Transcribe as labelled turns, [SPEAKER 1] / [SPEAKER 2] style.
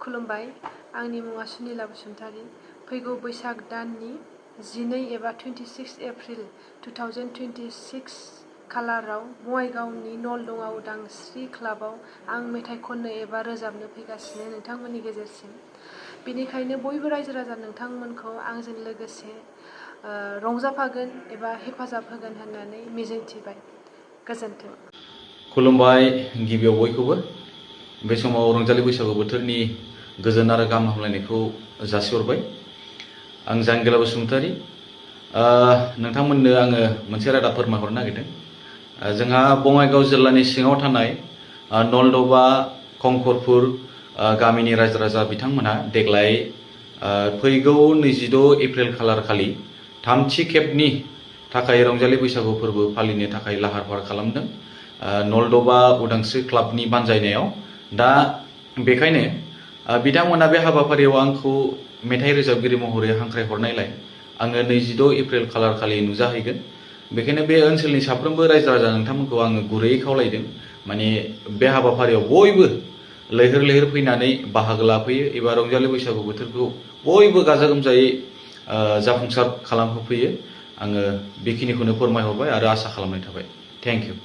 [SPEAKER 1] खुलुमबाय आंनि मुङा सुनिला बसुमतारी फैगौ बैसाग दाननि 12 एबा 26 एप्रिल 2026 खालाराव बङाइगावनि नलदङा उदांस्रि क्लाबाव आं मेथाइ खननो एबा रोजाबनो फैगासिनो नोंथांमोननि गेजेरसिम बेनिखायनो बयबो रायजो राजा नोंथांमोनखौ आंजों लोगोसे रंजाफागोन एबा हेफाजाब होगोन होननानै मिजिंथिबाय गोजोन्थों।
[SPEAKER 2] खुलुमबाय गिबियाव बयखौबो बे समाव रंजालि बैसागु बोथोरनि गोजोन आरो गाहाम हामलायनायखौ जासिहरबाय। आं जांगिला बसुमतारी नोंथांमोननो आङो मोनसे रादाब फोरमायहरनो नागिरदों। जोंहा बङाइगाव जिल्लानि सिङाव थानाय नलदबा कंकरपुर गामिनि रायजो राजा बिथांमोनहा देग्लाय फैगौ 26 एप्रिल खालार खालि थामथि खेबनि थाखाय रंजालि बैसागु फोरबो फालिनो थाखाय लाहार फाहार खालामदों नलदबा उदांस्रि क्लाबनि बानजायनायाव। दा बेखायनो बिथांमोना बे हाबाफारियाव आंखौ मेथाइ रोजाबगिरि महरै हांख्रायहरनायलाय आङो 26 एप्रिल खालार खालि नुजाहैगोन। बेखायनो बे ओनसोलनि साफ्रोमबो रायजो राजा नोंथांमोनखौ आङो गुरैयै खावलायदों माने बे हाबाफारियाव बयबो लैहोर लैहोर फैनानै बाहागो लाफैयो एबा रंजालि बैसागु बोथोरखौ बयबो गाजा गोमजायै जाफुंसार खालामहोफैयो। आङो बेखिनिखौनो फोरमायहरबाय आरो आसा खालामनाय थाबाय। Thank you.